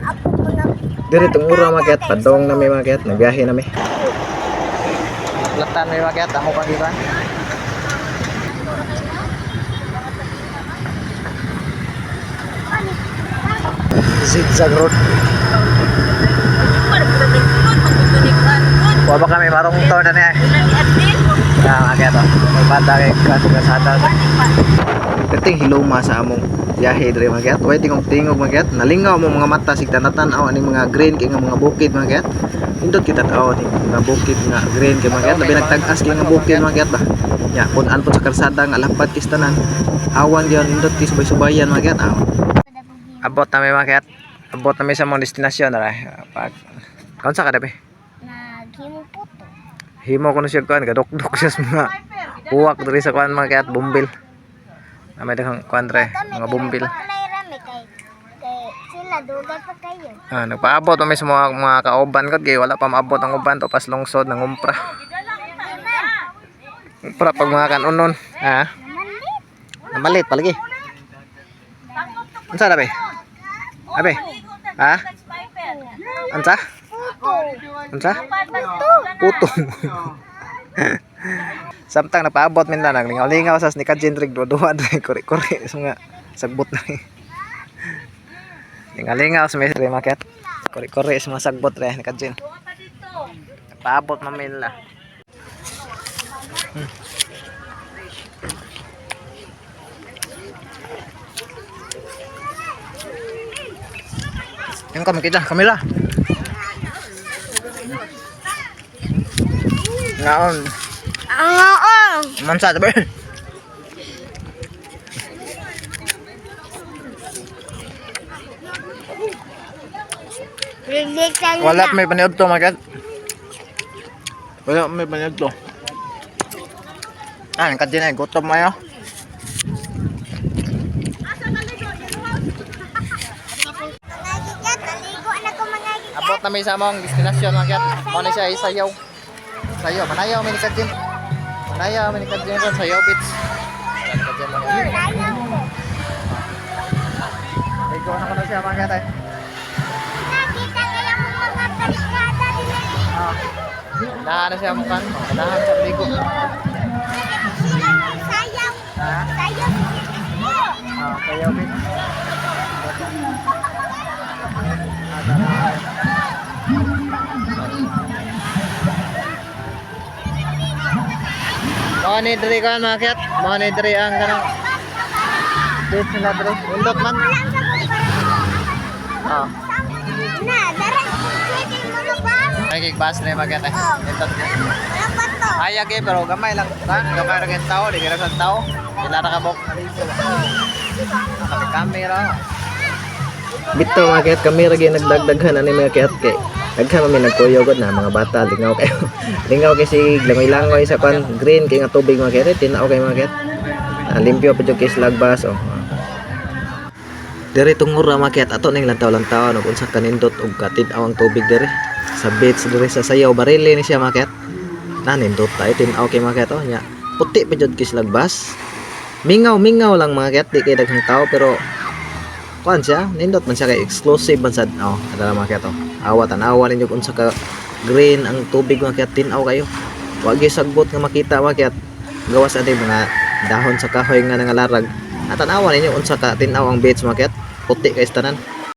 Ako mga Diri tungura mga kayat, padong na mi mga kayat, nagbiyahe na mi. Platan mi mga kayat, amo pang giban. Zigzag road. Wa ba kami marong to na niya. Ah, mga kayat, oh. May bata kay kasada. Perting hiloma sa among biyahe diri mga kayat. Way tingog tingog mga kayat. Nalingaw mo mga mata sig tanatan-aw ani mga green kay nga mga bukid mga kayat. Indot kita tao ni mga bukid nga green kay mga kayat. Labi nagtag-as kay nga bukid mga kayat ba. Nya kun-an po sa karsada nga lapad kis tanan. Awan gyud indot kis subay-subayan mga kayat. Ah. Abot na mi mga kayat. Abot na mi sa among destinasyon ra. Pag kaunsa ka dabi? Naghimo puto. Himo ko na siya kuan gadukdok siya sa mga uwak diri sa kuan mga kayat bumbil. Na may daghang kuan dre, mga bumbil. Pakulay rami kay kay sila dugay pa kayo. Ah, nagpaabot kami sa mga kauban ko kay wala pa maabot ang uban to pas lungsod nangumpra. Umpra pag mga kanunon, ha? Namalit. Namalit palagi. Unsa dabe? Abe? Ha? Unsa? Puto. Unsa? Puto. Samtang nagpaabot min lang naglingaw-lingaw sa ni Kajendrik duwa-duwa dre kuri-kuri sa mga sagbot na ni. Lingaw-lingaw sa may market. Kuri-kuri sa mga sagbot re ni Kajin. Nagpaabot man min la. Yung kami kita, kamila. Ngaon. Ang oo. Mansa tabi. Reject Wala may paniod to, mga. Wala may paniod to. Ah, kadin ay gutom ayo. Mga gigat, naligo na ko mga gigat. Abot na may sa among destinasyon mga kat. Mo na siya isayaw. Sayaw, manayaw may ni Kadjin. Manayaw may ni Kadjin ron sayaw beach. Wala ni Kadjin mga kat. Sayaw ko. Ligo na ko na siya mga kat. Ay. Nakita ko lang mga barkada nila. Ah. Nahan na siya mukan. Nahan sa ligo. Sila sayaw. Ha? Sayaw. Ah, sayaw beach. Mao ni diri kan mga kat. Mao ni diri ang kanang beach nila diri. Undot man. Walang sa Ah. Na, dara. Pwede mo lubas. May kig bus diri mga kat. Eh. Oh. Nindot. Walang bato. Hayag eh, pero gamay lang. Ha? Gamay ra kay tao, di kay sa tao. Pila ra ka bok. Kami kamera. Bitaw mga kayat kami ra gyud nagdagdaghan ani mga kayat kay daghan man mi nagkuyogod na mga bata lingaw kayo. Lingaw kay si langoy-langoy sa kan green kay nga tubig mga kayat tinaw kay mga kayat. Ah, limpyo pa jud kay slagbas oh. Diri tungura mga kayat ato ning lantaw-lantawan og unsa kanindot og katid-aw ang tubig diri sa beach diri sa Sayaw Barili ni siya mga kayat. Na nindot tayo tin-aw kay mga kayat oh nya. Puti pa jud kay slagbas. Mingaw-mingaw lang mga kayat di kay daghang tao pero kuan siya, nindot man siya kay exclusive man sad. Oh, adala mga kayat oh. Awa tan-awa ninyo kung unsa ka green ang tubig mga kayat tin-aw kayo. Wa gyud sagbot nga makita mga kayat. Gawas ani mga dahon sa kahoy nga nangalarag. At tan-awa ninyo unsa ka tin-aw ang beach mga kayat. Puti kay tanan.